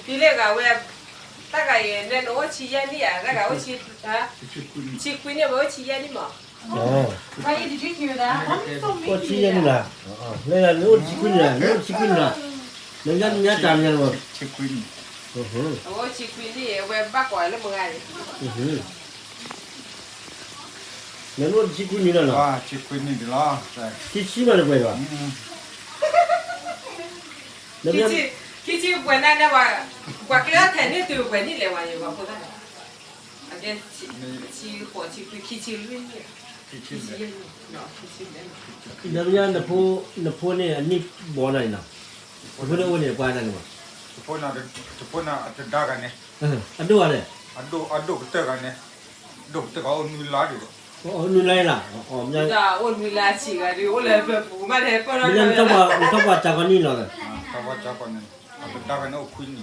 တုၤလၢဂၤဝဲ, တၢ်ဂၤအံၤ နအိၣ်ဆံယဲၢ်နံၣ်ဧါ, တၢ်ဂၤအိၣ်ဆံ, ဆံခွံနံၣ် ဝဲအိၣ်ဆံယဲၢ်နံၣ်မး, အိၣ်ဆံယဲၢ်နံၣ်လီၤ, လၢနအိၣ်ဆံခွံနံၣ်လီၤ, နအိၣ်ဆံခွံနံၣ်လီၤ, နညါနညါတၢ်မနုၤလီၤ, အဝဲအိၣ်ဆံခွံနံၣ် အဝဲဘၣ်ကွၢ်လၢမုၢ်ဂၤန့ၣ် နအိၣ်ဆံခွံနံၣ်လီၤနီၤ, ဆံခွံနံၣ်လီၤ, ခံဆံမးနပှဲၤဘၣ်, ခံဆံပှဲၤနၤန့ၣ်, ပှၤကျဲထဲန့ၣ်တုၤပှဲၤနံၣ်လဲၣ်ဝဲန့ၣ် ပှၤဖိသၣ်န့ၣ်, အကဲ, ဆံဃိး ဆံခွံ ခံဆံလွံၢ်နံၣ်, ခံဆံယဲၢ်နံၣ်, နဖိန့ၣ်အနံၣ်ဘီနၤန့ၣ်နီၤ, နဖိန့ၣ်အိၣ်န့ၣ်ပှၤနၤန့ၣ်မး, တဖိနၤတဒါဂၤန့ၣ်, အဒိၣ်ဂၤန့ၣ်, အဒိၣ်ကတၢၢ်ဂၤန့ၣ်, ဒိၣ်ကတၢၢ်ဂၤအိၣ်နွံလါဒံး, အိၣ်နွံလါလီၤ, အိၣ်နွံလါဆံးဂၤဒံး အိၣ်လၢပပူၤမးန့ၣ်, နထီၣ်ပှၤစှၤကီးနံၣ်လီ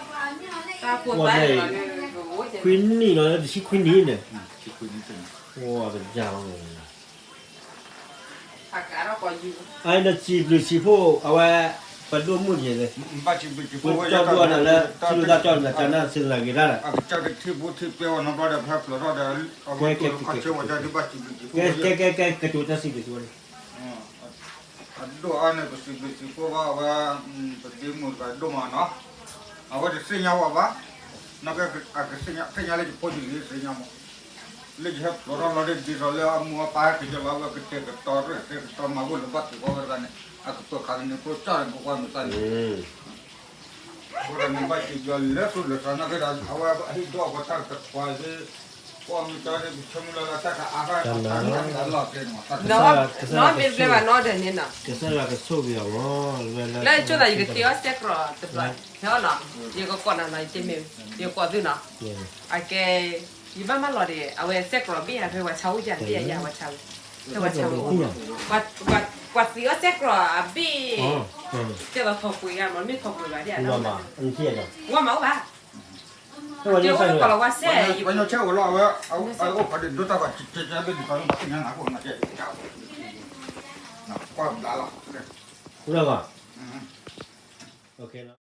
ၤ, ခွံနံၣ်လီၤ, တဆံခွံနံၣ်န့ၣ်, တဆံခွံနံၣ်န့ၣ်, အနစံးဘျုးစံးဖှိၣ်အဝဲ, ပဒိၣ်မုၣ်က့ၤ, ပကၠီဒိၣ်နၤလၢ ထံလူၤတၢ်ကၠီနၤ ကနၣ်စ့တဂ့ၤတၢ်, ကဲကဲကဲ ကတိၤတၢ်စံးဘျုးစံးဖှိၣ်န့ၣ် အဒိၣ်အါန့ၣ် ပစံးဘျုးစံးဖှိၣ်ဘၣ်ဝဲ, ပဒ့မုၣ်တဂၤဒိၣ်မးနီၤ, အဝဲတသ့ၣ်ညါဝဲဘၣ်, သ့ၣ်ညါလၢယဖိယလံၤသ့ၣ်ညါမး, လၢယဟဲဖျိးထီၣ်လီၤဒ်သိးလၢအမိၢ်အပၢ်ဟဲက့ၤလီၤ အဝဲကတဲာ်ကတီၤရဲၣ်ကတဲာ်ကတီၤမၤဝဲလၢဘၣ်သ့ၣ်ဝဲတဂၤန့ၣ်, အကပၢၤခးကန့ၣ် ဖိကၠီန့ၣ် ပကွၢ်မုာ်သးန့ၣ် အဃိန့ၣ် ဘၣ်စံးဘျုးလၢသူၣ်လၢသးနာ်က့ဒီး အဝဲဟ့ၣ်ဒိၣ်အဝဲတၢ်ကကွၢ်လၢ ပမ့ၢ်ကၠီန့ၣ် ပဆိကမိၣ်လၢတၢ်ကအါထီၣ်တၢ်အါထီၣ်လီၤက့ၤမး, နီၢ်မ့ၢ်တဘျဲဘၣ်နီၢ်ဒီးန့ၣ်နီၤ, ကစၢ်ယွၤကဆိၣ်ဂ့ၤအီၤမး, လၢယဆိသးယကတ့အီၣ်စဲးကြီတဘျီ, ဟဲအီၣ်နီၤ, ယကကိးနၤနီၤ ယတ့မ့ၢ်, ယကိးသုနီၤ, အကဲ ယဘၣ်မၤလီၤဒီး အဝဲစဲးကြီဘ့ၣ်ယၤ ဖဲပှၤဆါအိၣ်ယၤ ဖဲယၤပှၤဆါ, ဖဲပှၤဆါအိၣ်, ပှၤသံအီၣ်စဲးကြီအဘ့ၣ်, ကဲသိးထိၣ်ကွံာ်ဂၤမး မ့ၢ်ထိၣ်ကွံာ်ဂၤဒ်အံၤ, ဝဲမၤအိၣ်ဘၣ်, ကဲအိၣ်လၢကီၢ်လီၤဝါစဲး, ပှၤညီဆဲးဝဲလီၤ အဝဲအိၣ်ဖးဒိၣ်ဒိၣ်တၢ်ဘၣ် ကဲကဲဘ့ၣ်ဒ်သိးလၢဘၣ်သ့ၣ်ညါနၤအဃိ ကွၢ်ဘျါလီၤ, လၢ